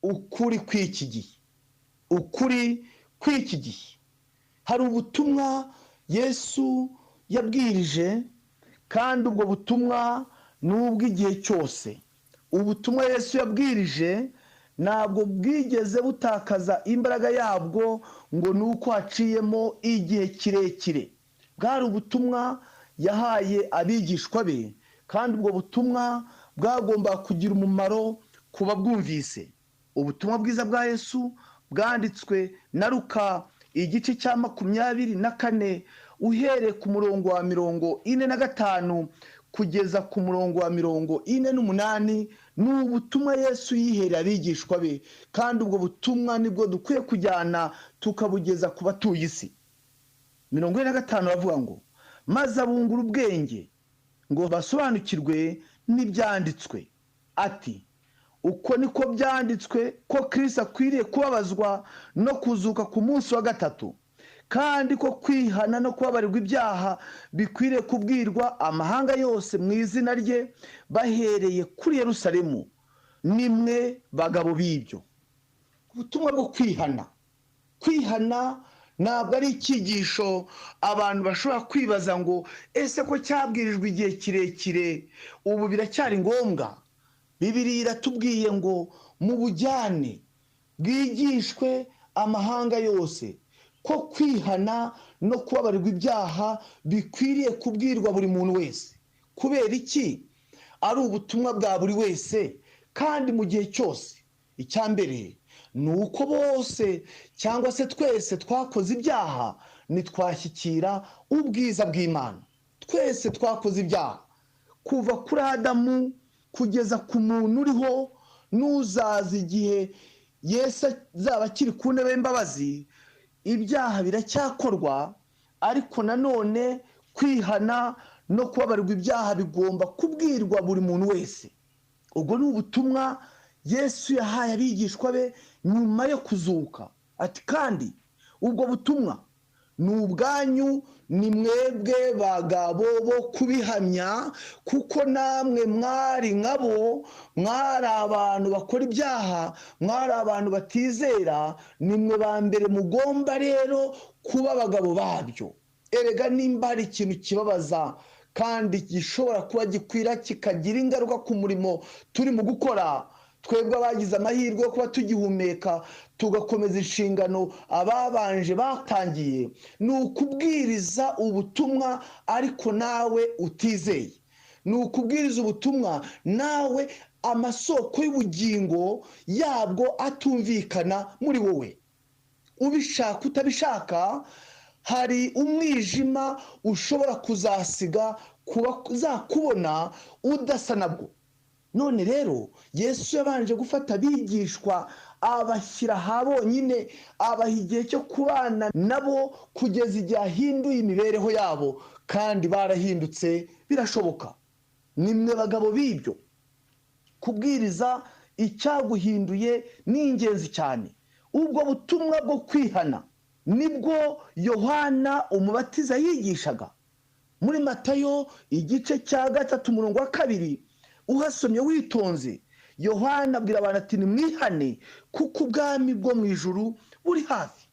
Ukuri kw'iki gihe, ukuri kw'iki gihe. Hari ubutumwa Yesu yabwirije, kandi ubwo butumwa ni ubw'igihe cyose. Ubutumwa Yesu yabwirije ntabwo bwigeze butakaza imbaraga yabwo ngo ni uko haciyemo igihe kirekire. Bwari ubutumwa yahaye abigishwa be, kandi ubwo butumwa bwagomba kugira umumaro ku babwumvise. Ubutumwa bwiza bwa Yesu bwanditswe na Luka igice cya 24, uhereye ku murongo wa 45 kugeza ku murongo wa 48. Ni ubutumwa Yesu yihereye abigishwa be, kandi ubwo butumwa nibwo dukwiye kujyana tukabugeza ku batuye isi. 45 bavuga ngo: maze abungura ubwenge ngo basobanukirwe n'ibyanditswe, ati: uko niko byanditswe ko Kristo akwiriye kubabazwa no kuzuka ku munsi wa gatatu, kandi ko kwihana no kubabarirwa ibyaha bikwiriye kubwirwa amahanga yose mu izina rye, bahereye kuri Yerusalemu. Nimwe bagabo b'ibyo. Ubutumwa bwo kwihana. Kwihana ntabwo ari icyigisho abantu bashobora kwibaza ngo ese ko cyabwirijwe igihe kirekire ubu biracyari ngombwa? Bibiliya iratubwiye ngo mu bujyane bwigishwe amahanga yose ko kwihana no kubabarirwa ibyaha bikwiriye kubwirwa buri muntu wese. Kubera iki? Ari ubutumwa bwa buri wese kandi mu gihe cyose. Icya mbere ni uko bose cyangwa se twese twakoze ibyaha ntitwashyikira ubwiza bw'Imana. Twese twakoze ibyaha kuva kuri Adamu kugeza ku muntu uriho n'uzaza igihe Yesu azaba akiri ku ntebe y'imbabazi. Ibyaha biracyakorwa, ariko nanone kwihana no kubabarirwa ibyaha bigomba kubwirwa buri muntu wese. Ubwo ni ubutumwa Yesu yahaye abigishwa be nyuma yo kuzuka, ati kandi ubwo butumwa ni ubwanyu, ni mwebwe bagabo bo kubihamya, kuko namwe mwari nkabo, mwari abantu bakora ibyaha, mwari abantu batizera, nimwe ba mbere mugomba rero kuba abagabo babyo. Erega nimba hari ikintu kibabaza kandi gishobora kuba gikwira kikagira ingaruka ku murimo turi mu gukora, twebwe abagize amahirwe yo kuba tugihumeka tugakomeza inshingano ababanje batangiye, ni ukubwiriza ubutumwa ariko nawe utizeye. Ni ukubwiriza ubutumwa nawe amasoko y'ubugingo yabwo atumvikana muri wowe. Ubishaka utabishaka, hari umwijima ushobora kuzasiga kubona udasa nabwo. None rero Yesu yabanje gufata abigishwa abashyira ha bonyine, abaha igihe cyo kubana nabo kugeza igihe ahinduye imibereho yabo, kandi barahindutse. Birashoboka. Nimwe bagabo b'ibyo. Kubwiriza icyaguhinduye ni ingenzi cyane. Ubwo butumwa bwo kwihana nibwo Yohana umubatiza yigishaga. Muri Matayo igice cya 3 umurongo wa 2, uhasomye witonze, Yohana abwira abantu ati nimwihane kuko ubwami bwo mu ijuru buri hafi.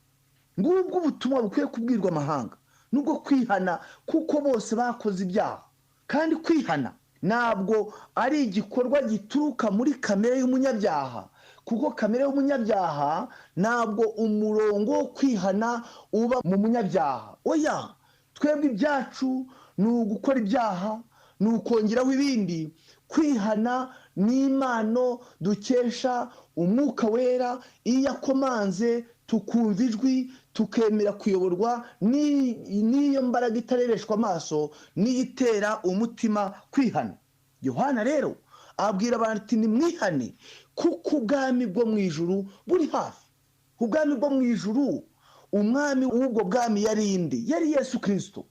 Ngubwo ubutumwa bukwiye kubwirwa amahanga, nubwo kwihana kuko bose bakoze ibyaha. Kandi kwihana ntabwo ari igikorwa gituruka muri kamere y'umunyabyaha, kuko kamere y'umunyabyaha ntabwo umurongo wo kwihana uba mu munyabyaha. Oya, twebwe ibyacu ni ugukora ibyaha, ni ukongeraho ibindi. Kwihana ni impano dukesha umwuka wera, iyo akomanze tukumva ijwi tukemera kuyoborwa n'iyo mbaraga itarebeshwa amaso n'iyitera umutima kwihana. Yohana rero abwira abantu ati nimwihane kuko ubwami bwo mu ijuru buri hafi. Ubwami bwo mu ijuru, umwami w'ubwo bwami yari inde? Yari Yesu Kristo.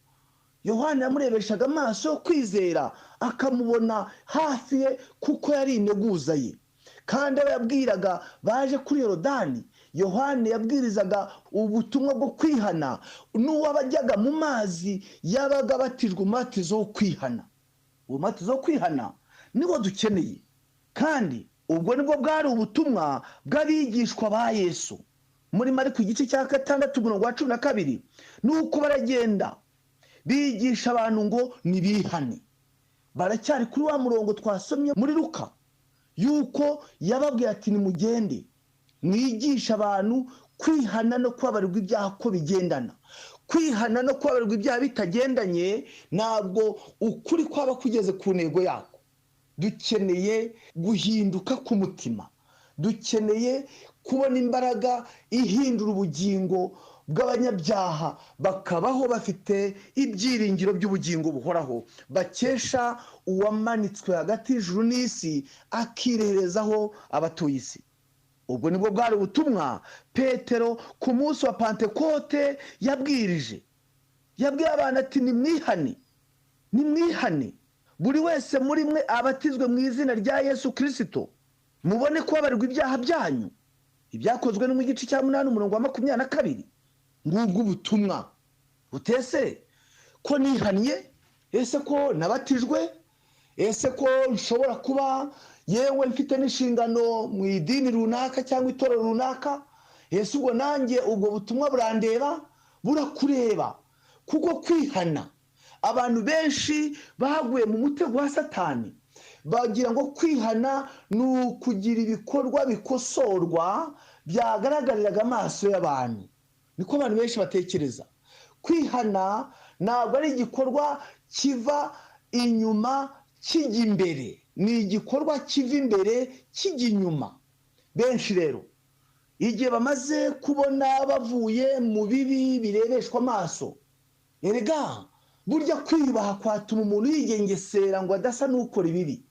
Yohana yamurebeshaga amaso yo kwizera, akamubona hafi ye kuko yari integuza ye. Kandi abo yabwiraga baje kuri Yorodani, Yohana yabwirizaga ubutumwa bwo kwihana, n'uwabajyaga mu mazi yabaga abatijwe umubatizo wo kwihana. Umubatizo wo kwihana niwo dukeneye. Kandi Ubwo nibwo bwari ubutumwa bw'abigishwa ba Yesu muri Mariko igice cya 6 umurongo wa 12. Nuko baragenda bigisha abantu ngo nibihane. Baracyari kuri wa murongo twasomye muri Luka yuko yababwiye ati nimugende mwigisha abantu kwihana no kubabarirwa ibyaha ko bigendana. Kwihana no kubabarirwa ibyaha bitagendanye ntabwo ukuri kwaba kugeze ku ntego yako. Dukeneye guhinduka k'umutima, dukeneye kubona imbaraga ihindura ubugingo bw'abanyabyaha bakabaho bafite ibyiringiro by'ubugingo buhoraho, bakesha uwamanitswe hagati y'ijuru n'isi akireherezaho abatuye isi. Ubwo nibwo bwari ubutumwa Petero ku munsi wa Pantekote yabwirije. Yabwiye abantu ati nimwihane, nimwihane, buri wese muri mwe abatizwe mu izina rya Yesu Kristo, mubone kubabarirwa ibyaha byanyu. Ibyakozwe no mu gice cya 8 umurongo wa 22. Ngubwo ubutumwa. Utese ko nihannye? Ese ko nabatijwe? Ese ko nshobora kuba yewe mfite n'inshingano mu idini runaka cyangwa itorero runaka? Ese ubwo nanjye ubwo butumwa burandeba? Burakureba. Kuko kwihana, abantu benshi baguye mu mutego wa Satani bagira ngo kwihana ni ukugira ibikorwa bikosorwa byagaragariraga amaso y'abantu. Niko abantu benshi batekereza. Kwihana ntabwo ari igikorwa kiva inyuma kijya imbere, ni igikorwa kiva imbere kijya inyuma. Benshi rero igihe bamaze kubona bavuye mu bibi birebeshwa amaso, erega burya kwiyubaha kwatuma umuntu yigengesera ngo adasa n'ukora ibibi.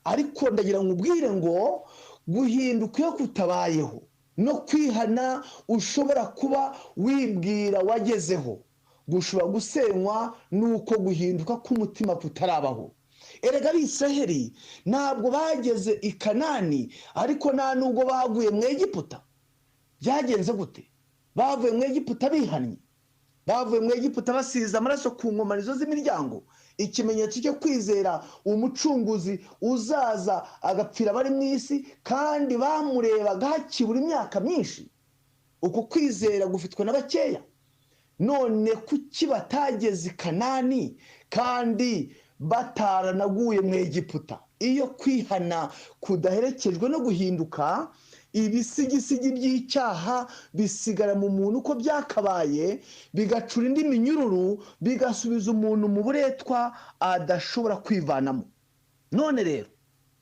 Ariko ndagira ngo ubwire ngo guhinduka iyo kutabayeho no kwihana ushobora kuba wibwira wagezeho gushobora gusenywa nuko guhinduka k'umutima kutarabaho. Erega Abisiraheli ntabwo bageze i Kanani, ariko nta nubwo baguye mu Egiputa. Byagenze gute? Bavuye mu Egiputa bihannye, bavuye mu Egiputa basize amaraso ku nkomanizo z'imiryango, ikimenyetso cyo kwizera umucunguzi uzaza agapfira abari mu isi, kandi bamurebaga hakibura imyaka myinshi. Uko kwizera gufitwe na bakeya. None kuki batageze i Kanani kandi bataranaguye mu Egiputa? Iyo kwihana kudaherekejwe no guhinduka, ibisigisigi by'icyaha bisigara mu muntu uko byakabaye, bigacura indi minyururu, bigasubiza umuntu mu buretwa adashobora kwivanamo. None rero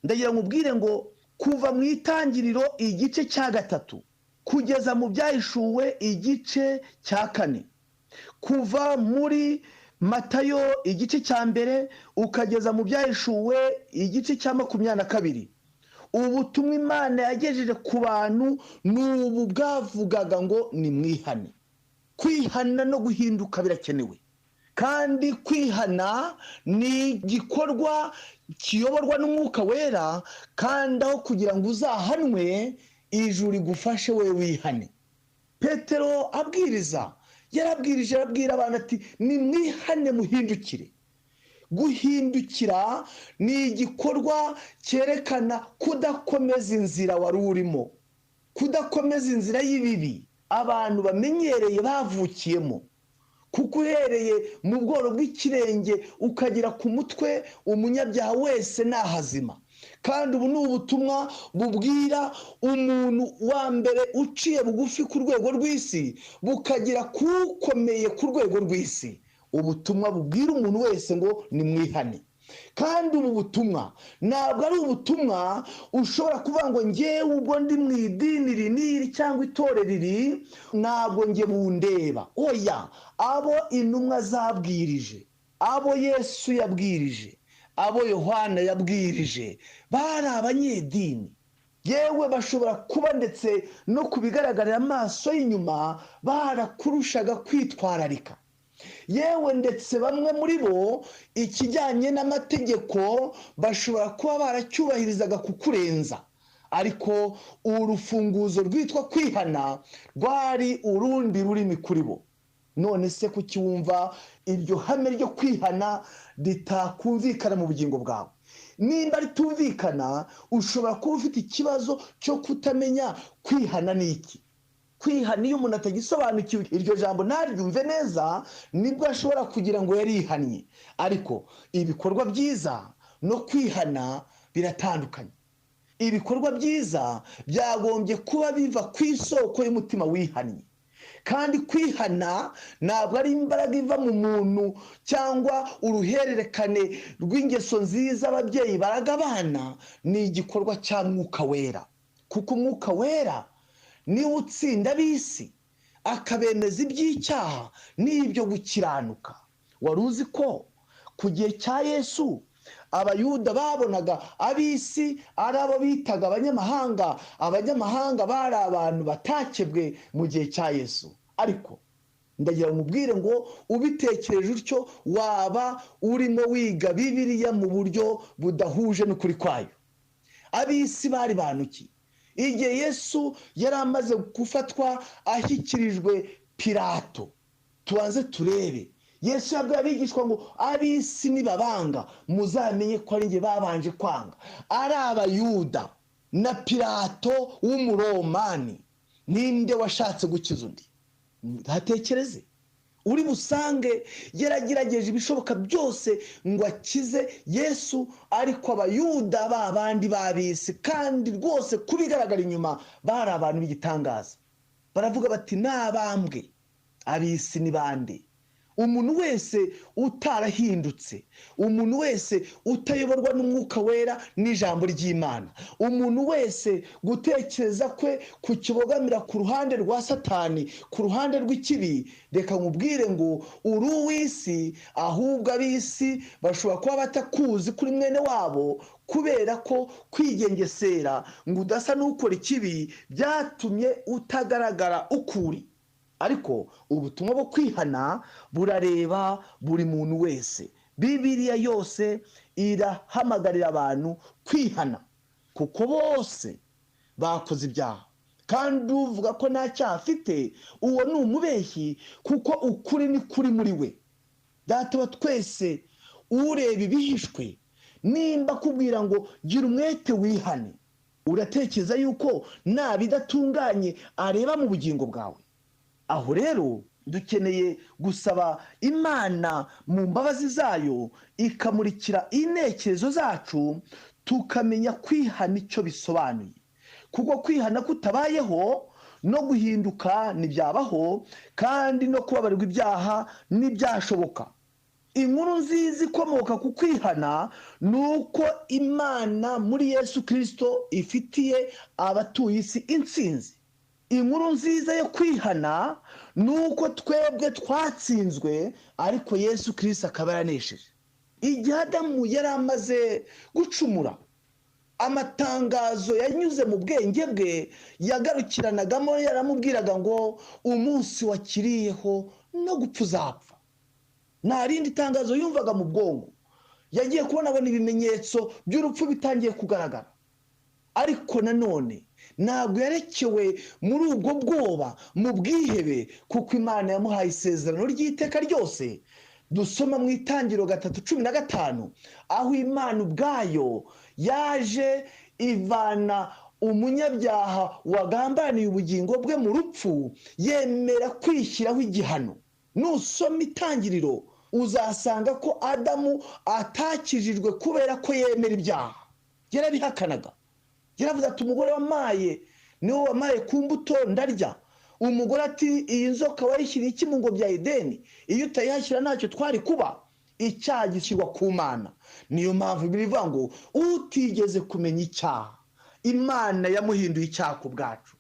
ndagira ngo ubwire ngo kuva mu itangiriro igice cya 3 kugeza mu byahishuwe igice cya 4, kuva muri Matayo igice cya 1 ukageza mu byahishuwe igice cya 22, ubutumwa Imana yagejeje ku bantu n'ubu bwavugaga ngo nimwihane. Kwihana no guhinduka birakenewe, kandi kwihana ni igikorwa kiyoborwa n'Umwuka Wera, kandi aho kugira ngo uzahanwe ijuru rigufashe we wihane. Petero abwiriza, yarabwirije arabwira abantu ati nimwihane muhindukire. Guhindukira ni igikorwa cyerekana kudakomeza inzira wari urimo, kudakomeza inzira y'ibibi abantu bamenyereye bavukiyemo. Kuko uhereye mu bworo bw'ikirenge ukagera ku mutwe, umunyabyaha wese nahazima. Kandi ubu ni ubutumwa bubwira umuntu wa mbere uciye bugufi ku rwego rw'isi, bukagera kukomeye ku rwego rw'isi. Ubutumwa bubwira umuntu wese ngo nimwihane. Kandi ubu butumwa ntabwo ari ubutumwa ushobora kuvuga ngo ngewe ubwo ndi mu idini iri n'iri cyangwa itorero iri, ntabwo nge bundeba. Oya, abo intumwa zabwirije, abo Yesu yabwirije, abo Yohana yabwirije, bari abanyedini. Yewe bashobora kuba ndetse no kubigaragarira amaso y'inyuma barakurushaga kwitwararika. Yewe ndetse bamwe muri bo ikijyanye n'amategeko bashobora kuba baracyubahirizaga kukurenza, ariko urufunguzo rwitwa kwihana rwari urundi rurimi kuri bo. None se kuki wumva iryo hame ryo kwihana ritakumvikana mu bugingo bwawe? Nimba ritumvikana, ushobora kuba ufite ikibazo cyo kutamenya kwihana ni iki. Kwihana iyo umuntu atagisobanukiwe iryo jambo ntaryumve neza, nibwo ashobora kugira ngo yarihannye. Ariko ibikorwa byiza no kwihana biratandukanye. Ibikorwa byiza byagombye kuba biva ku isoko y'umutima wihannye. Kandi kwihana ntabwo ari imbaraga iva mu muntu cyangwa uruhererekane rw'ingeso nziza ababyeyi baraga abana, ni igikorwa cya Mwuka Wera. Kuko Umwuka Wera niwe utsinda ab'isi akabemeza iby'icyaha n'ibyo gukiranuka. Wari uzi ko ku gihe cya Yesu Abayuda babonaga ab'isi ari abo bitaga abanyamahanga? Abanyamahanga bari abantu batakebwe mu gihe cya Yesu. Ariko ndagira ngo nkubwire ngo ubitekereje utyo waba urimo wiga Bibiliya mu buryo budahuje n'ukuri kwayo. Ab'isi bari bantu ki? Igihe Yesu yari amaze gufatwa ashyikirijwe Pilato, tubanze turebe. Yesu yabwiye abigishwa ngo ab'isi nibabanga muzamenye ko ari njye babanje kwanga. Ari Abayuda na Pilato w'Umuromani, ninde washatse gukiza undi? Hatekereze. Uri busange yaragerageje ibishoboka byose ngo akize Yesu, ariko Abayuda babandi babisi kandi rwose kubigaragara inyuma bari abantu b'igitangaza. Baravuga bati nabambwe, ab'isi ni bande? Umuntu wese utarahindutse, umuntu wese utayoborwa n'Umwuka Wera n'ijambo ry'Imana, umuntu wese gutekereza kwe kukibogamira ku ruhande rwa Satani, ku ruhande rw'ikibi, reka nkubwire ngo uri uw'isi, ahubwo ab'isi bashobora kuba batakuzi kuri mwene wabo, kubera ko kwigengesera ngo udasa n'ukora ikibi byatumye utagaragara ukuri. Ariko ubutumwa bwo kwihana burareba buri muntu wese. Bibiliya yose irahamagarira abantu kwihana, kuko bose bakoze ibyaha. Kandi uvuga ko nta cyaha afite, uwo ni umubeshyi, kuko ukuri ni kuri muri we. Data wa twese ureba ibihishwe, nimba akubwira ngo gira umwete wihane, uratekereza yuko nta bidatunganye areba mu bugingo bwawe? Aho rero dukeneye gusaba Imana mu mbabazi zayo ikamurikira intekerezo zacu, tukamenya kwihana icyo bisobanuye. Kuko kwihana kutabayeho no guhinduka ntibyabaho, kandi no kubabarirwa ibyaha ntibyashoboka. Inkuru nziza ikomoka ku kwihana ni uko Imana muri Yesu Kristo ifitiye abatuye isi intsinzi. Inkuru nziza yo kwihana ni uko twebwe twatsinzwe, ariko Yesu Kristo akaba yaranesheje. Igihe Adamu yari amaze gucumura, amatangazo yanyuze mu bwenge bwe yagarukiranagamo, yaramubwiraga ngo umunsi wakiriyeho no gupfa uzapfa. Nta rindi tangazo yumvaga mu bwonko. Yagiye kubona abona ibimenyetso by'urupfu bitangiye kugaragara. Ariko nanone ntabwo yarekewe muri ubwo bwoba, mu bwihebe, kuko Imana yamuhaye isezerano ry'iteka ryose. Dusoma mu Itangiriro 3:15, aho Imana ubwayo yaje ivana umunyabyaha wagambaniye ubugingo bwe mu rupfu, yemera kwishyiraho igihano. Nusoma Itangiriro uzasanga ko Adamu atakijijwe kubera ko yemera ibyaha. Yarabihakanaga. Yaravuze ati umugore wamaye niwe wamaye ku mbuto ndarya. Umugore ati iyi nzoka wayishyiriye iki mu ngobyi ya Edeni? Iyo utayihashyira ntacyo twari kuba. Icyaha gishyirwa ku Mana. Niyo mpamvu bivuga ngo utigeze kumenya icyaha, Imana yamuhinduye icyaha ku bwacu.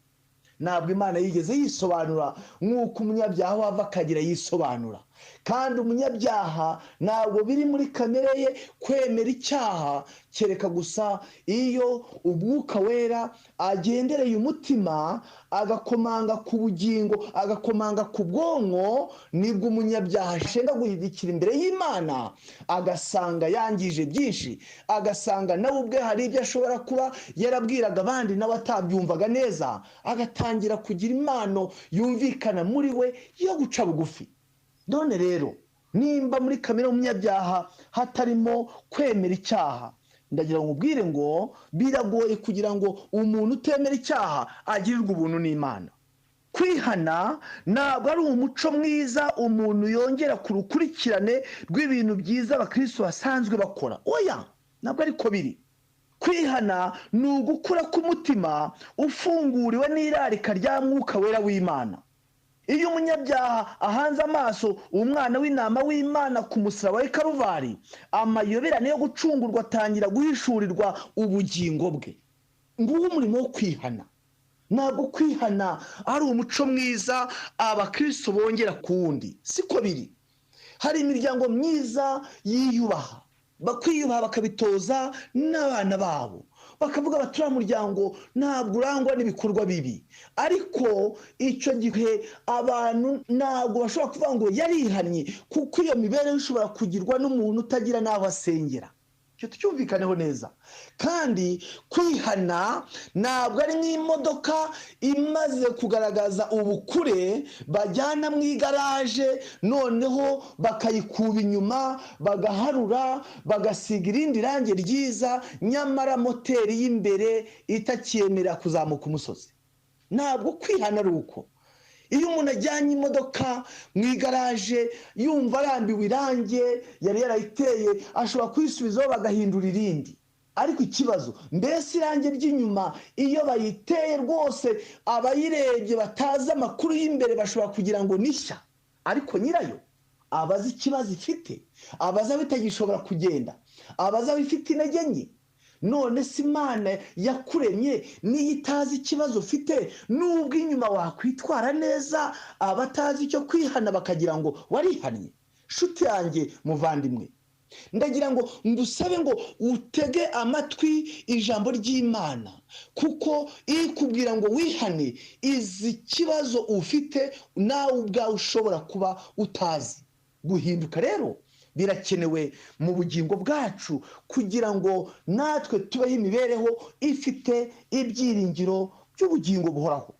Ntabwo Imana yigeze yisobanura nk'uko umunyabyaha wava akagira yisobanura. Kandi umunyabyaha ntabwo biri muri kamere ye kwemera icyaha, kereka gusa iyo Umwuka Wera agendereye umutima, agakomanga ku bugingo, agakomanga ku bwonko, nibwo umunyabyaha ashenga guhindukira imbere y'Imana, agasanga yangije byinshi, agasanga nawe ubwe hari ibyo ashobora kuba yarabwiraga abandi nawe atabyumvaga neza, agatangira kugira impano yumvikana muri we yo guca bugufi. None rero nimba muri kamere y'umunyabyaha hatarimo kwemera icyaha, Ndagira ngo ubwire ngo biragoye kugira ngo umuntu utemera icyaha agirirwe ubuntu n'Imana. Kwihana ntabwo ari umuco mwiza umuntu yongera ku rukurikirane rw'ibintu byiza abakristo basanzwe bakora. Oya, ntabwo ariko biri. Kwihana ni ugukura k'umutima ufunguriwe n'irarika rya Mwuka Wera w'Imana. Iyo umunyabyaha ahanze amaso umwana w'intama w'Imana ku musaraba w'i Karuvari, amayoberane yo gucungurwa atangira guhishurirwa ubugingo bwe. Nguwo umurimo wo kwihana. Ntabwo kwihana ari umuco mwiza abakristo bongera ku wundi, siko biri. Hari imiryango myiza yiyubaha, bakwiyubaha bakabitoza n'abana babo, bakavuga bati uriya muryango ntabwo urangwa n'ibikorwa bibi. Ariko icyo gihe abantu ntabwo bashobora kuvuga ngo yarihannye, kuko iyo mibereho ishobora kugirwa n'umuntu utagira n'aho asengera. Icyo tucyumvikaneho neza. Kandi kwihana ntabwo ari nk'imodoka imaze kugaragaza ubukure bajyana mu igaraje, noneho bakayikuba inyuma, bagaharura, bagasiga irindi rangi ryiza, nyamara moteri y'imbere itacyemera kuzamuka umusozi. Ntabwo kwihana ari uko. Iyo umuntu ajyanye imodoka mu igaraje yumva arambiwe irange yari yarayiteye, ashobora kuyisubizaho bagahindura irindi. Ariko ikibazo, mbese irange ry'inyuma iyo bayiteye rwose abayirebye batazi amakuru y'imbere bashobora kugira ngo nishya, ariko nyirayo abazi ikibazo ifite, abazi aho itagishobora kugenda, abazi aho ifite intege nke. None se Imana yakuremye niyo itazi ikibazo ufite, nubwo inyuma wakwitwara neza abatazi icyo kwihana bakagira ngo warihannye. Nshuti yanjye muvandimwe, ndagira ngo ngusabe ngo utege amatwi ijambo ry'Imana, kuko ikubwira ngo wihane izi kibazo ufite nawe ubwawe ushobora kuba utazi. Guhinduka rero birakenewe mu bugingo bwacu kugira ngo natwe tubeho imibereho ifite ibyiringiro by'ubugingo buhoraho.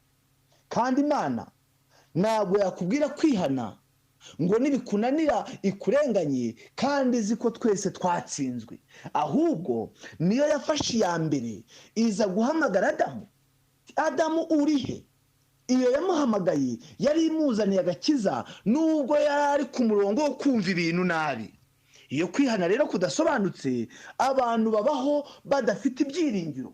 Kandi Imana ntabwo yakubwira kwihana ngo nibikunanira ikurenganye, kandi izi ko twese twatsinzwe. Ahubwo niyo yafashe iya mbere iza guhamagara Adamu. Adamu urihe? Iyo yamuhamagaye yari imuzaniye agakiza, nubwo yari ari ku murongo wo kumva ibintu nabi. Iyo kwihana rero kudasobanutse, abantu babaho badafite ibyiringiro.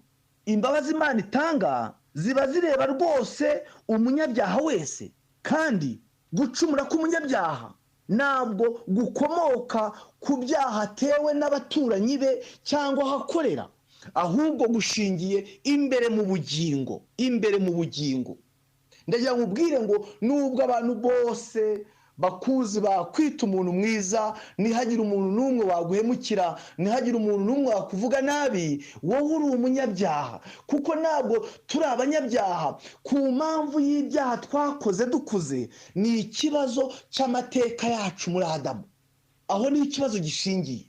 Imbabazi Imana itanga ziba zireba rwose umunyabyaha wese, kandi gucumura k'umunyabyaha ntabwo gukomoka ku byaha atewe n'abaturanyi be cyangwa aho akorera, ahubwo gushingiye imbere mu bugingo, imbere mu bugingo. Ndagira ngo ubwire ngo nubwo abantu bose bakuzi bakwita umuntu mwiza, ntihagire umuntu n'umwe waguhemukira, ntihagire umuntu n'umwe wakuvuga nabi, wowe uri umunyabyaha. Kuko ntabwo turi abanyabyaha ku mpamvu y'ibyaha twakoze dukuze, ni ikibazo cy'amateka yacu muri Adamu. Aho ni ikibazo gishingiye.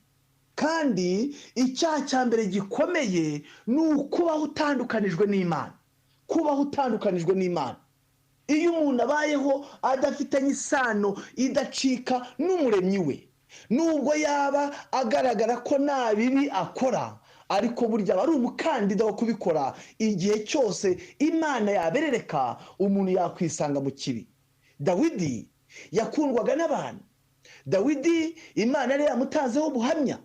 Kandi icyaha cya mbere gikomeye ni ukubaho utandukanijwe n'Imana. Kubaho utandukanijwe n'Imana. Iyo umuntu abayeho adafitanye isano idacika n'umuremyi we, nubwo yaba agaragara ko nta bibi akora, ariko burya aba ari umukandida wo kubikora. Igihe cyose Imana yaberereka, umuntu yakwisanga mu kibi. Dawidi yakundwaga n'abantu. Dawidi Imana yari yamutanzeho ubuhamya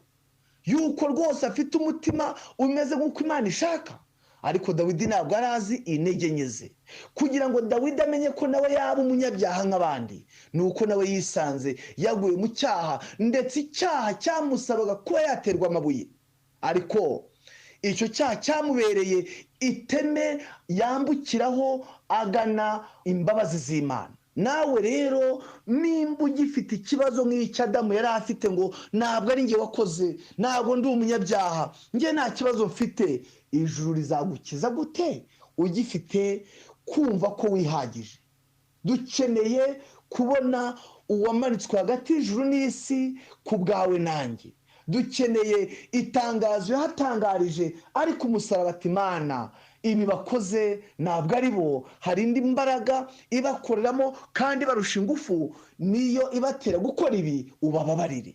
yuko rwose afite umutima umeze nk'uko Imana ishaka. Ariko Dawidi ntabwo arazi intege nke ze. Kugira ngo Dawidi amenye ko nawe yaba umunyabyaha nk'abandi, ni uko nawe yisanze yaguye mu cyaha, ndetse icyaha cyamusabaga kuba yaterwa amabuye. Ariko icyo cyaha cyamubereye iteme yambukiraho agana imbabazi z'Imana. Nawe rero nimba ugifite ikibazo nk'icyo Adamu yari afite, ngo ntabwo ari njye wakoze, ntabwo ndi umunyabyaha, njye nta kibazo mfite, ijuru rizagukiza gute ugifite kumva ko wihagije? Dukeneye kubona uwamanitswe hagati y'ijuru n'isi ku bwawe nanjye. Dukeneye itangazo yahatangarije ariko umusaraba ati Imana ibi bakoze ntabwo ari bo, hari indi mbaraga ibakoreramo kandi barusha ingufu, niyo ibatera gukora ibi, ubababarire.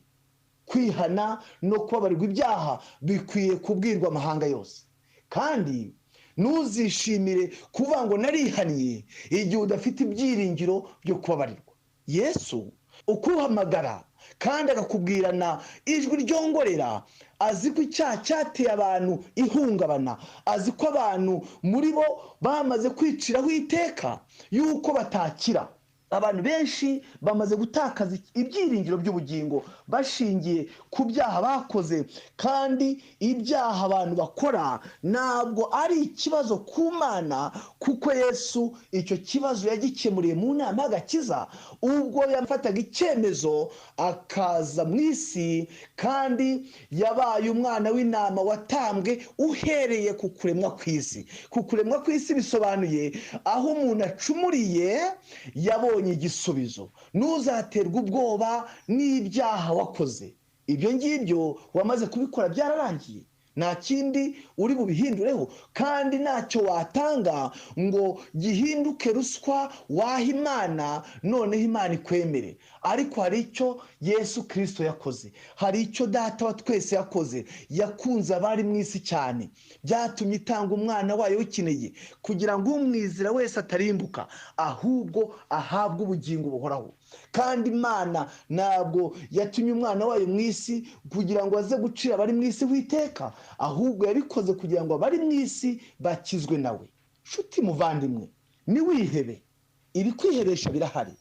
Kwihana no kubabarirwa ibyaha bikwiye kubwirwa amahanga yose. Kandi ntuzishimire kuvuga ngo narihannye igihe udafite ibyiringiro byo kubabarirwa. Yesu ukuhamagara kandi akakubwirana ijwi ryongorera, azi ko icyaha cyateye abantu ihungabana, azi ko abantu muri bo bamaze kwiciraho iteka yuko batakira. Abantu benshi bamaze gutakaza ibyiringiro by'ubugingo bashingiye ku byaha bakoze, kandi ibyaha abantu bakora ntabwo ari ikibazo ku Mana, kuko Yesu icyo kibazo yagikemuriye mu nama y'agakiza ubwo yafataga icyemezo akaza mu isi, kandi yabaye umwana w'intama watambwe uhereye ku kuremwa kw'isi. Ku kuremwa kw'isi bisobanuye aho umuntu acumuriye yabonye igisubizo. Ntuzaterwe ubwoba n'ibyaha wakoze, ibyo ngibyo wamaze kubikora byararangiye, nta kindi uri bubihindureho, kandi ntacyo watanga ngo gihinduke ruswa waha Imana noneho Imana ikwemere. Ariko hari icyo Yesu Kristo yakoze, hari icyo Data wa twese yakoze. Yakunze abari mu isi cyane, byatumye itanga umwana wayo w'ikinege kugira ngo umwizera wese atarimbuka, ahubwo ahabwe ubugingo buhoraho. Kandi Imana ntabwo yatumye umwana wayo mu isi kugira ngo aze gucira abari mu isi witeka, ahubwo yabikoze kugira ngo abari mu isi bakizwe nawe. Nshuti muvandimwe, niwihebe, ibikwihebesha birahari,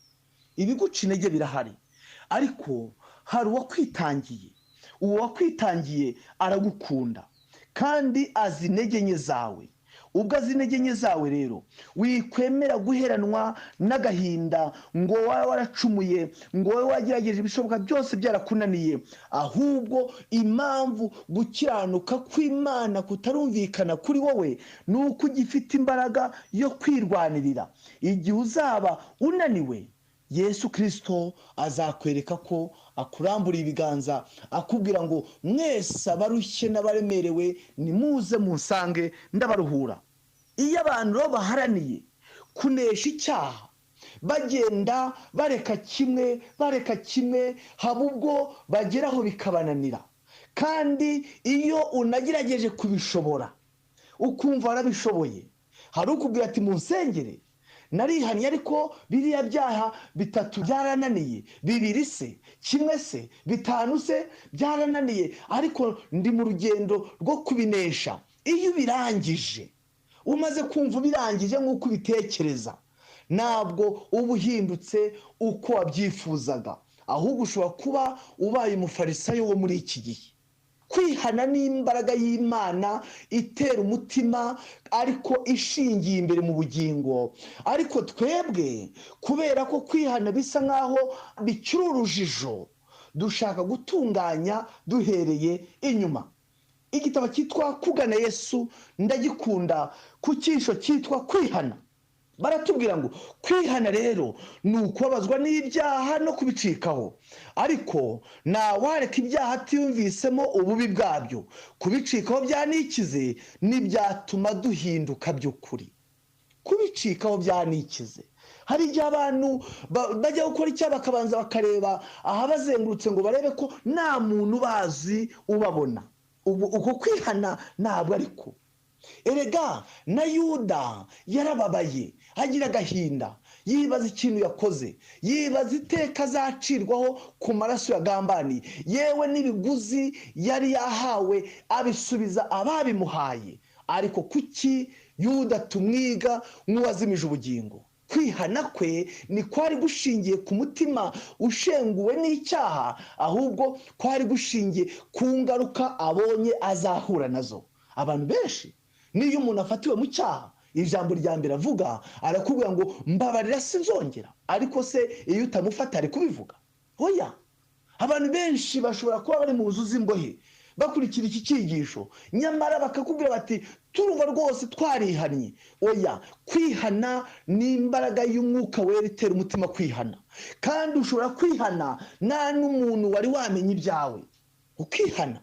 ibiguca intege birahari, ariko hari uwakwitangiye. Uwo wakwitangiye aragukunda kandi azi intege nke zawe. Ubwo azi intege nke zawe rero, wikwemera guheranwa n'agahinda ngo wowe waracumuye, ngo wowe wagerageje ibishoboka byose byarakunaniye. Ahubwo impamvu gukiranuka kw'Imana kutarumvikana kuri wowe ni uko ugifite imbaraga yo kwirwanirira. Igihe uzaba unaniwe, Yesu Kristo azakwereka ko akurambura ibiganza akubwira ngo mwese abarushye n'abaremerewe nimuze munsange ndabaruhura. Iyo abantu rero baharaniye kunesha icyaha, bagenda bareka kimwe bareka kimwe, haba ubwo bageraho bikabananira. Kandi iyo unagerageje kubishobora ukumva warabishoboye, hari ukubwira ati munsengere narihannye, ariko biriya byaha bitatu byarananiye, bibiri se, kimwe se, bitanu se byarananiye, ariko ndi mu rugendo rwo kubinesha. Iyo ubirangije, umaze kumva ubirangije nk'uko ubitekereza, ntabwo uba uhindutse uko wabyifuzaga, ahubwo ushobora kuba ubaye umufarisayo wo muri iki gihe. Kwihana ni imbaraga y'Imana itera umutima, ariko ishingiye imbere mu bugingo. Ariko twebwe kubera ko kwihana bisa nkaho bikiri urujijo, dushaka gutunganya duhereye inyuma. Igitabo cyitwa Kugana Yesu ndagikunda ku cyisho cyitwa kwihana. Baratubwira ngo kwihana rero ni ukubabazwa n'ibyaha no kubicikaho, ariko ntawareka ibyaha atiyumvisemo ububi bwabyo. Kubicikaho byanikize ntibyatuma duhinduka by'ukuri. Kubicikaho byanikize. Hari igihe abantu bajya gukora icyaha bakabanza bakareba ahabazengurutse ngo barebe ko nta muntu bazi ubabona. Uko kwihana ntabwo ariko. Erega na Yuda yarababaye, agira agahinda, yibaza ikintu yakoze, yibaza iteka azacirwaho ku maraso yagambaniye, yewe n'ibiguzi yari yahawe abisubiza ababimuhaye. Ariko kuki Yuda tumwiga nk'uwazimije ubugingo? Kwihana kwe ni kwari gushingiye ku mutima ushenguwe n'icyaha, ahubwo kwari gushingiye ku ngaruka abonye azahura nazo. Abantu benshi niyo umuntu afatiwe mu cyaha, ijambo rya mbere avuga arakubwira ngo mbabarira sinzongera. Ariko se iyo utamufata ari kubivuga? Oya. Abantu benshi bashobora kuba bari mu nzu z'imbohe bakurikira iki cyigisho, nyamara bakakubwira bati turumva rwose twarihannye. Oya, kwihana ni imbaraga y'umwuka wera itera umutima kwihana. Kandi ushobora kwihana nta n'umuntu wari wamenye ibyawe, ukihana.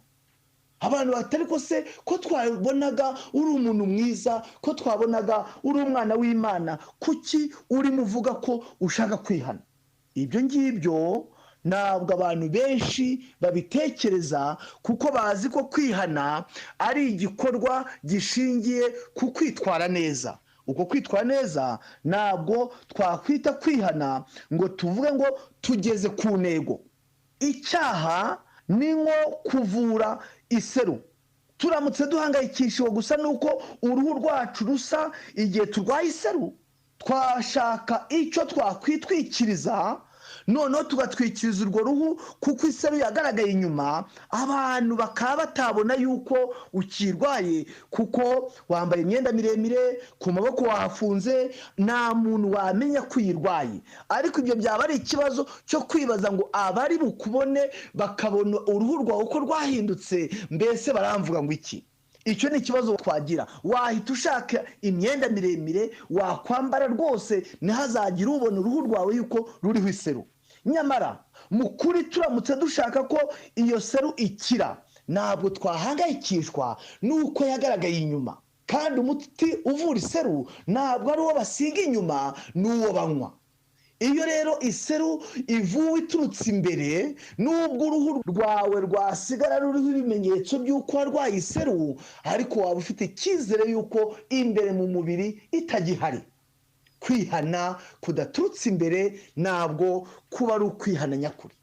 Abantu batari ko se ko twabonaga uri umuntu mwiza, ko twabonaga uri umwana w'Imana, kuki urimo uvuga ko ushaka kwihana? Ibyo ngibyo Ntabwo abantu benshi babitekereza kuko bazi ko kwihana ari igikorwa gishingiye ku kwitwara neza. Uko kwitwara neza ntabwo twakwita kwihana ngo tuvuge ngo tugeze ku ntego. Icyaha ni nko kuvura iseru. Turamutse duhangayikishijwe gusa nuko uruhu rwacu rusa igihe turwaye iseru, twashaka icyo twakwitwikiriza, noneho tugatwikiriza urwo ruhu kuko iseru yagaragaye inyuma, abantu bakaba batabona yuko ukirwaye kuko wambaye imyenda miremire, ku maboko wahafunze, nta muntu wamenya ko uyirwaye. Ariko ibyo byaba ari ikibazo cyo kwibaza ngo abari bukubone bakabona uruhu rwawe uko rwahindutse, mbese baramvuga ngo iki? Icyo ni ikibazo twagira. Wahita ushaka imyenda miremire wakwambara rwose ntihazagire ubona uruhu rwawe yuko ruriho iseru. Nyamara mu kuri turamutse dushaka ko iyo seru ikira, ntabwo twahangayikishwa n'uko yagaragaye inyuma. Kandi umuti uvura iseru ntabwo ari uwo basiga inyuma, n'uwo banywa. Iyo rero iseru ivuwe iturutse imbere, nubwo uruhu rwawe rwasigara ruriho ibimenyetso by'uko warwaye iseru, ariko waba ufite icyizere y'uko imbere mu mubiri itagihari. Kwihana kudaturutse imbere ntabwo kuba ari ukwihana nyakuri.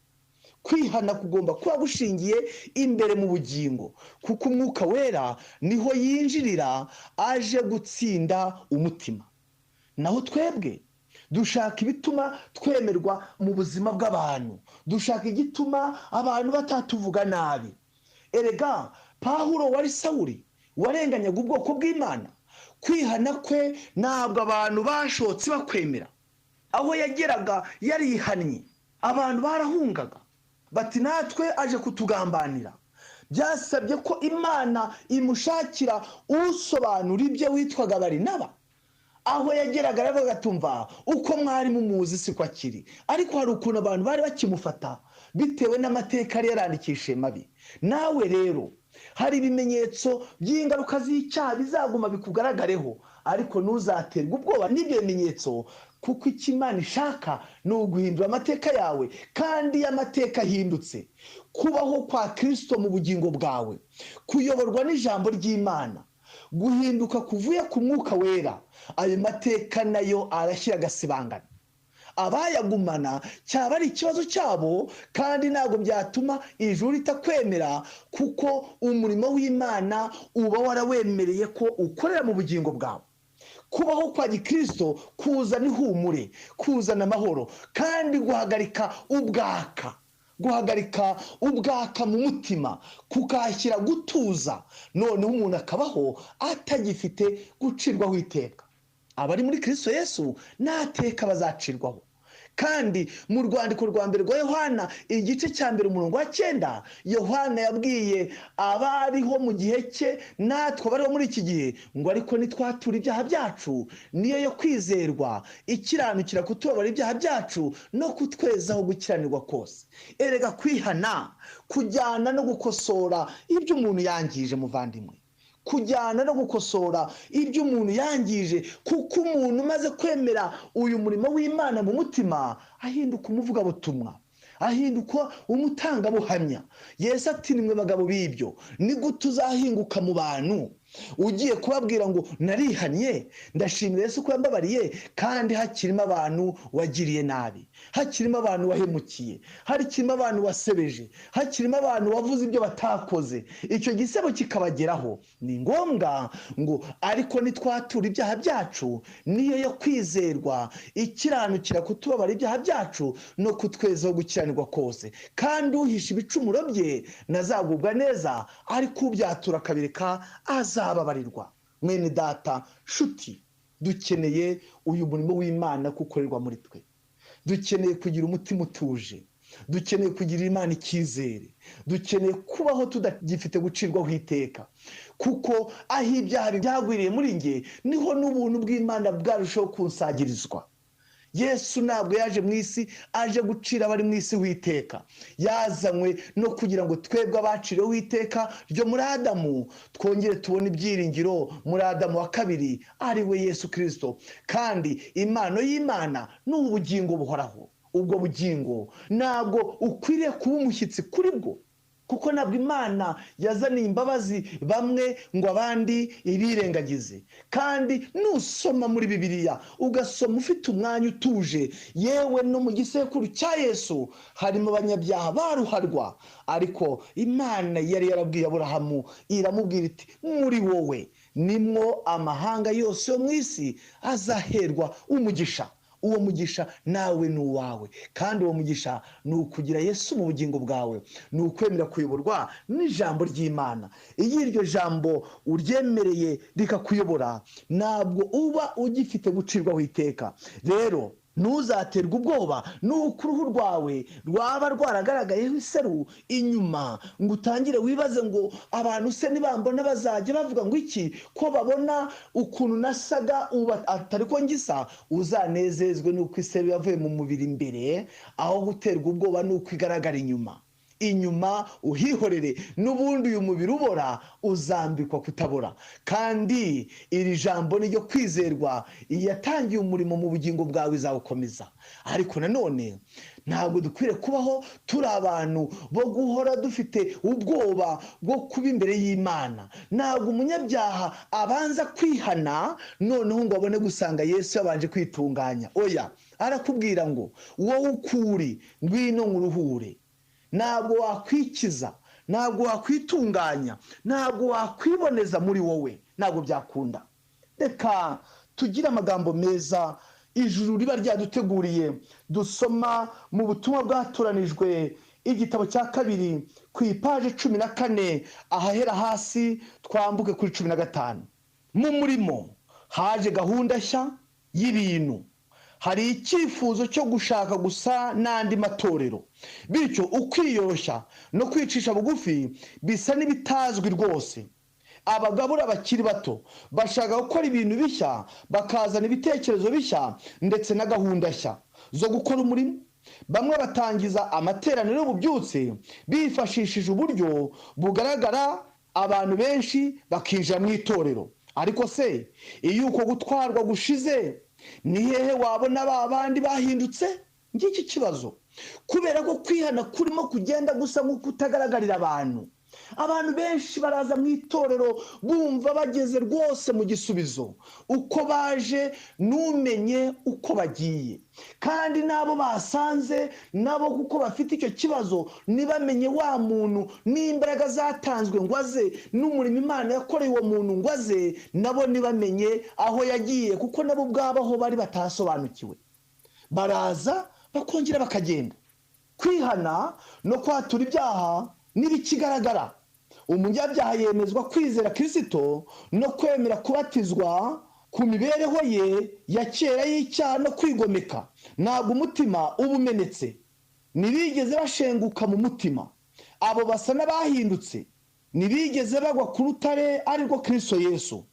Kwihana kugomba kuba gushingiye imbere mu bugingo, kuko umwuka wera niho yinjirira aje gutsinda umutima. Naho twebwe dushaka ibituma twemerwa mu buzima bw'abantu, dushaka igituma abantu batatuvuga nabi. Erega Pawulo wari Sawuli warenganyaga ubwoko bw'Imana, kwihana kwe ntabwo abantu bashotse bakwemera. Aho yageraga yarihannye, abantu barahungaga bati natwe aje kutugambanira. Byasabye ko Imana imushakira usobanura ibyo witwaga Barinaba. Aho yageraga aravuga atumva uko mwari mumuzi siko akiri. Ariko hari ukuntu abantu bari bakimufata bitewe n'amateka yari yarandikishije mabi. Nawe rero hari ibimenyetso by'ingaruka z'icyaha bizaguma bikugaragareho, ariko ntuzaterwe ubwoba n'ibyo bimenyetso, kuko icyo Imana ishaka ni uguhindura amateka yawe. Kandi iyo amateka ahindutse, kubaho kwa Kristo mu bugingo bwawe, kuyoborwa n'ijambo ry'Imana, guhinduka kuvuye ku mwuka wera, ayo mateka nayo arashyira agasibangana. Abayagumana cyaba ari ikibazo cyabo, kandi ntabwo byatuma ijuru ritakwemera, kuko umurimo w'Imana uba warawemereye ko ukorera mu bugingo bwawe. Kubaho kwa gikristo kuzana ihumure, kuzana amahoro, kandi guhagarika ubwaka, guhagarika ubwaka mu mutima, kukashyira gutuza, noneho umuntu akabaho atagifite gucirwaho iteka. Abari muri Kristo Yesu nta teka bazacirwaho. Kandi mu rwandiko rwa mbere rwa Yohana igice cya 1 umurongo wa 9, Yohana yabwiye abariho mu gihe cye natwe abariho muri iki gihe ngo ariko nitwatura ibyaha byacu, niyo yo kwizerwa ikiranukira kutubabara ibyaha byacu no kutwezaho gukiranirwa kose. Erega kwihana kujyana no gukosora ibyo umuntu yangije, muvandimwe, kujyana no gukosora ibyo umuntu yangije, kuko umuntu umaze kwemera uyu murimo w'Imana mu mutima ahinduka umuvugabutumwa, ahinduka umutangabuhamya. Yesu ati nimwe bagabo b'ibyo, ni gute uzahinguka mu bantu ugiye kubabwira ngo narihannye, ndashimira Yesu ko yambabariye, kandi hakirimo abantu wagiriye nabi, hakirimo abantu wahemukiye, hakirimo abantu wasebeje, hakirimo abantu wavuze ibyo batakoze, icyo gisebo kikabageraho. Ni ngombwa ngo ariko nitwatura ibyaha byacu, niyo yo kwizerwa ikiranukira kutubabara ibyaha byacu no kutwezaho gukiranirwa kose. Kandi uhisha ibicumuro bye nazagubwa neza, ariko ubyatura akabireka azababarirwa. Mwene data shuti, dukeneye uyu murimo w'Imana kukorerwa muri twe. Dukeneye kugira umutima utuje, dukeneye kugira Imana icyizere, dukeneye kubaho tudagifite gucirwaho iteka, kuko aho ibyaha byagwiriye muri nge niho n'ubuntu bw'Imana bwarushaho kunsagirizwa. Yesu ntabwo yaje mu isi aje gucira abari mu isi witeka, yazanywe no kugira ngo twebwe abaciriweho iteka ryo muri Adamu twongere tubone ibyiringiro muri Adamu wa kabiri, ari we Yesu Kristo. Kandi impano y'Imana ni ubugingo buhoraho. Ubwo bugingo ntabwo ukwiriye kuba umushyitsi kuri bwo, kuko ntabwo Imana yazaniye imbabazi bamwe ngo abandi ibirengagize. Kandi nusoma muri Bibiliya ugasoma ufite umwanya utuje, yewe no mu gisekuru cya Yesu harimo abanyabyaha baruharwa, ariko Imana yari yarabwiye Aburahamu iramubwira iti muri wowe nimwo amahanga yose yo mu isi azaherwa umugisha. Uwo mugisha nawe ni uwawe, kandi uwo mugisha ni ukugira Yesu mu bugingo bwawe, ni ukwemera kuyoborwa n'ijambo ry'Imana. Iyo iryo jambo uryemereye rikakuyobora, ntabwo uba ugifite gucirwaho iteka. Rero ntuzaterwe ubwoba nuko uruhu rwawe rwaba rwaragaragayeho iseru inyuma, ngo utangire wibaze ngo abantu se nibambona bazajya bavuga ngo iki, ko babona ukuntu nasaga ubu atari ko ngisa. Uzanezezwe nuko iseru yavuye mu mubiri imbere, aho guterwa ubwoba nuko igaragara inyuma. Inyuma uhihorere, n'ubundi uyu mubiri ubora uzambikwa kutabora. Kandi iri jambo ni ryo kwizerwa, iyatangiye umurimo mu bugingo bwawe izawukomeza. Ariko nanone ntabwo dukwiriye kubaho turi abantu bo guhora dufite ubwoba bwo kuba imbere y'Imana. Ntabwo umunyabyaha abanza kwihana noneho ngo abone gusanga Yesu yabanje kwitunganya. Oya, arakubwira ngo wowe ukuri ngwino nkuruhure. Ntabwo wakwikiza, ntabwo wakwitunganya, ntabwo wakwiboneza muri wowe, ntabwo byakunda. Reka tugire amagambo meza ijuru riba ryaduteguriye, dusoma mu butumwa bwatoranijwe igitabo cya 2 ku ipaje 14 ahahera hasi twambuke kuri 15. Mu murimo haje gahunda nshya y'ibintu. Hari icyifuzo cyo gushaka gusa n'andi matorero, bityo ukwiyoroshya no kwicisha bugufi bisa n'ibitazwi rwose. Abagabura bakiri bato bashaka gukora ibintu bishya, bakazana ibitekerezo bishya ndetse na gahunda nshya zo gukora umurimo. Bamwe batangiza amateraniro y'ububyutse bifashishije uburyo bugaragara, abantu benshi bakinjira mu itorero. Ariko se iyo uko gutwarwa gushize, ni hehe wabona ba bandi bahindutse? Ngiki kibazo. Kubera ko kwihana kurimo kugenda gusa nk'uko utagaragarira abantu. Abantu benshi baraza mu itorero bumva bageze rwose mu gisubizo, uko baje numenye uko bagiye, kandi nabo basanze nabo kuko bafite icyo kibazo ntibamenye wa muntu n'imbaraga zatanzwe ngo aze, n'umurimo Imana yakoreye uwo muntu ngo aze, nabo ntibamenye aho yagiye, kuko nabo ubwabo aho bari batasobanukiwe. Baraza bakongera bakagenda. Kwihana no kwatura ibyaha n'ibikigaragara. Umunyabyaha yemezwa kwizera Kristo no kwemera kubatizwa ku mibereho ye ya kera y'icyaha no kwigomeka. Ntabwo umutima uba umenetse, ntibigeze bashenguka mu mutima. Abo basa n'abahindutse, ntibigeze bagwa ku rutare arirwo Kristo Yesu.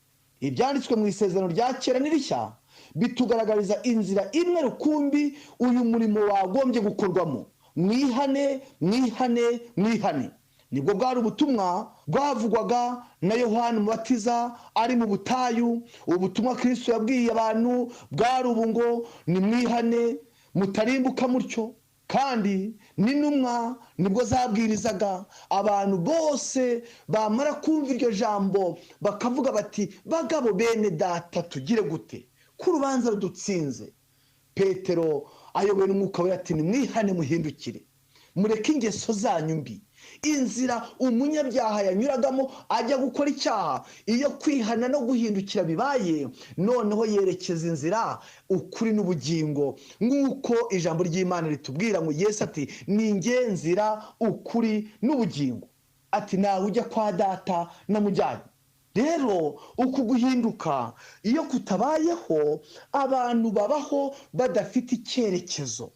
Ibyanditswe mu isezerano rya kera n'irishya bitugaragariza inzira imwe rukumbi uyu murimo wagombye gukorwamo: mwihane, mwihane, mwihane. Nibwo bwari ubutumwa bwavugwaga na Yohana Umubatiza ari mu butayu. Ubutumwa Kristo yabwiye abantu bwari ubu ngo nimwihane mutarimbuka mutyo. Kandi n'intumwa nibwo zabwirizaga abantu bose, bamara kumva iryo jambo bakavuga bati bagabo bene data tugire gute ko urubanza rudutsinze? Petero ayobowe n'Umwuka we ati nimwihane muhindukire, mureke ingeso zanyu mbi. Inzira umunyabyaha yanyuragamo ajya gukora icyaha, iyo kwihana no guhindukira bibaye, noneho yerekeza inzira ukuri n'ubugingo, nk'uko ijambo ry'Imana ritubwira ngo Yesu ati ni njye nzira ukuri n'ubugingo, ati nawe ujya kwa data namujyanye. Rero uku guhinduka iyo kutabayeho, abantu babaho badafite icyerekezo,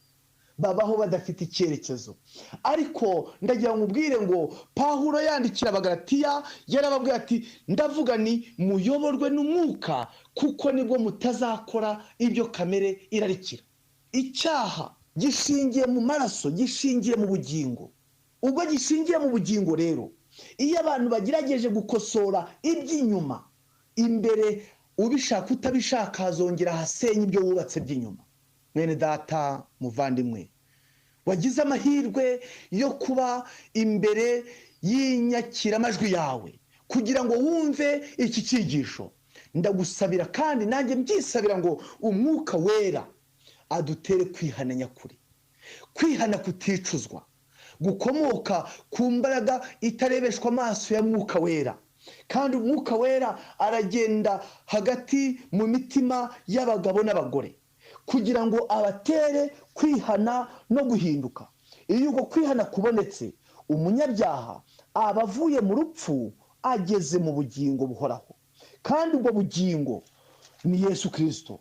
babaho badafite icyerekezo. Ariko ndagira ngo ubwire ngo Pawulo yandikira Abagalatiya yarababwiye ati ndavuga ni muyoborwe n'umwuka, kuko nibwo mutazakora ibyo kamere irarikira. Icyaha gishingiye mu maraso, gishingiye mu bugingo. Ubwo gishingiye mu bugingo rero, iyo abantu bagerageje gukosora iby'inyuma, imbere ubishaka utabishaka hazongera hasenye ibyo wubatse by'inyuma. Mwene data muvandimwe, wagize amahirwe yo kuba imbere y'inyakiramajwi yawe kugira ngo wumve iki cyigisho, ndagusabira kandi nanjye mbyisabira ngo Umwuka Wera adutere kwihana nyakuri, kwihana kuticuzwa gukomoka ku mbaraga itarebeshwa amaso ya Mwuka Wera. Kandi Umwuka Wera aragenda hagati mu mitima y'abagabo n'abagore kugira ngo abatere kwihana no guhinduka. Iyo uko kwihana kubonetse, umunyabyaha aba avuye mu rupfu ageze mu bugingo buhoraho, kandi ubwo bugingo ni Yesu Kristo.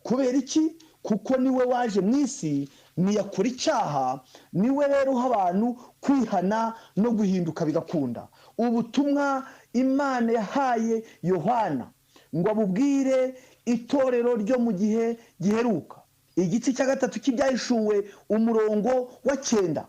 Kubera iki? Kuko niwe waje mu isi, ntiyakora icyaha, niwe rero uha abantu kwihana no guhinduka bigakunda. Ubutumwa Imana yahaye Yohana ngo abubwire itorero ryo mu gihe giheruka, igice cya 3 cy'Ibyahishuwe umurongo wa 9,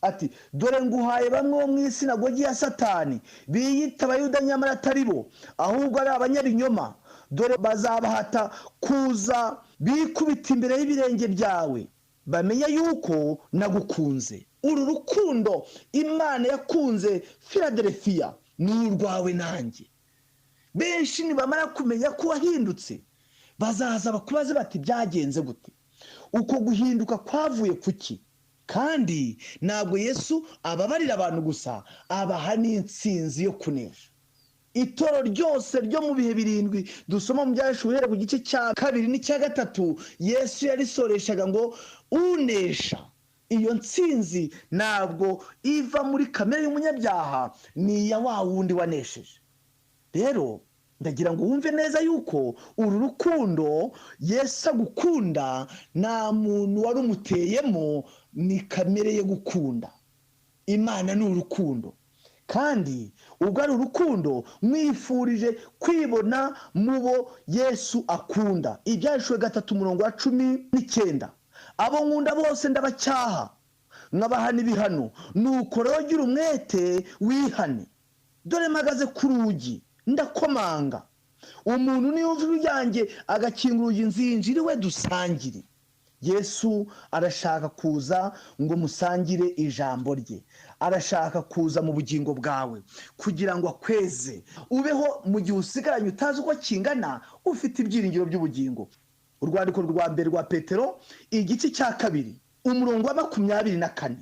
ati: dore nguhaye bamwe bo mu isinagogi ya Satani, biyita Abayuda nyamara atari bo, ahubwo ari abanyabinyoma. Dore bazabahata kuza bikubita imbere y'ibirenge byawe, bamenye yuko nagukunze. Uru rukundo Imana yakunze Filadelfiya ni urwawe nanjye. Benshi nibamara kumenya ko wahindutse, bazaza bakubaze bati byagenze gute? Uko guhinduka kwavuye kuki? Kandi ntabwo Yesu ababarira abantu gusa, abaha n'intsinzi yo kunesha. Itoro ryose ryo mu bihe 7 dusoma mu Byahishuwe uhereye ku gice cya 2 n'icya 3, Yesu yarisoreshaga ngo unesha. Iyo ntsinzi ntabwo iva muri kamere y'umunyabyaha, ni iya wa wundi wanesheje. Rero ndagira ngo wumve neza yuko uru rukundo Yesu agukunda nta muntu warumuteyemo, ni kamere ye gukunda. Imana ni urukundo, kandi ubwo ari urukundo mwifurije kwibona mu bo Yesu akunda. Ibyahishuwe 3 umurongo wa 19, abo nkunda bose ndabacyaha nkabahana ibihano, nuko rero gira umwete wihane. Dore mpagaze ku rugi ndakomanga, umuntu niyumva ijwi ryanjye agakinga urugi, nzinjira iwe dusangire. Yesu arashaka kuza ngo musangire ijambo rye, arashaka kuza mu bugingo bwawe kugira ngo akweze, ubeho mu gihe usigaranye utazi uko kingana, ufite ibyiringiro by'ubugingo. Urwandiko rwa mbere rwa Petero igice cya 2 umurongo wa 24.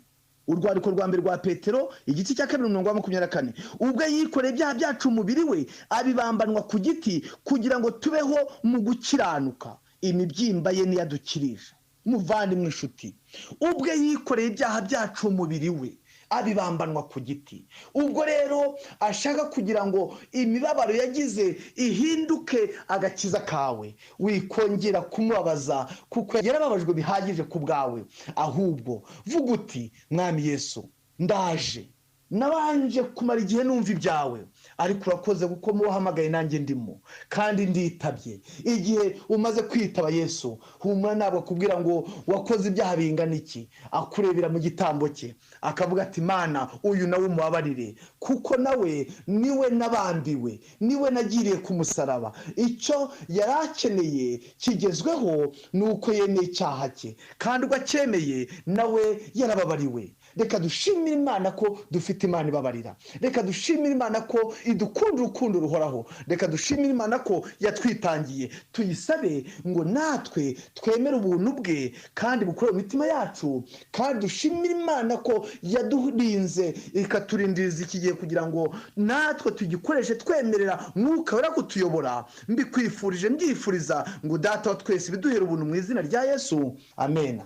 Urwandiko rwa mbere rwa Petero igice cya 2 umurongo wa 24. Ubwo yikoreye ibyaha byacu umubiri we, abibambanwa ku giti kugira ngo tubeho mu gukiranuka, imibyimba ye niyadukirisha. Muvandimwe inshuti, ubwe yikoreye ibyaha byacu umubiri we, abibambanwa ku giti. Ubwo rero ashaka kugira ngo imibabaro yagize ihinduke agakiza kawe, wikongera kumubabaza kuko yarababajwe bihagije ku bwawe. Ahubwo vuga uti: Mwami Yesu, ndaje, nabanje kumara igihe numva ibyawe, ariko urakoze kuko muhamagaye nanjye ndimo kandi nditabye. Igihe umaze kwitaba Yesu, humura, ntabwo akubwira ngo wakoze ibyaha bingana iki, akurebera mu gitambo cye akavuga ati: Mana, uyu nawe umubabarire, kuko nawe niwe nabambiwe, niwe nagiriye ku musaraba. Icyo yari akeneye kigezweho ni uko yemeye icyaha cye, kandi ubwo acyemeye nawe yarababariwe. Reka dushimire Imana ko dufite Imana ibabarira. Reka dushimire Imana ko idukunda urukundo ruhoraho. Reka dushimire Imana ko yatwitangiye. Tuyisabe ngo natwe twemere ubuntu bwe kandi bukore mu mitima yacu, kandi dushimire Imana ko yadurinze ikaturindiriza iki gihe kugira ngo natwe tugikoreshe twemerera Mwuka Wera kutuyobora. Mbikwifurije, mbyifuriza ngo Data wa twese biduhere ubuntu mu izina rya Yesu, amen.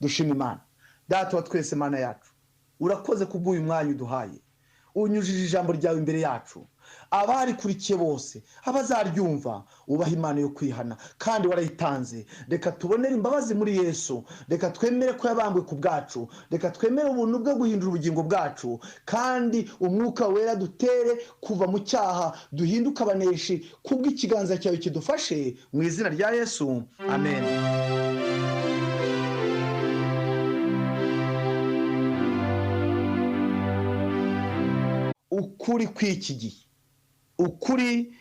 Dushime Imana. Data wa twese, Mana yacu, urakoze kubw'uyu mwanya uduhaye, unyujije ijambo ryawe imbere yacu. Abarikurikiye bose, abazaryumva, ubaha Imana yo kwihana, kandi warayitanze. Reka tubonere imbabazi muri Yesu, reka twemere ko yabambwe ku bwacu, reka twemere ubuntu bwo guhindura ubugingo bwacu, kandi Umwuka Wera dutere kuva mu cyaha, duhinduke abaneshi kubw'ikiganza cyawe kidufashe, mu izina rya Yesu, amen. Ukuri kw'iki gihe, ukuri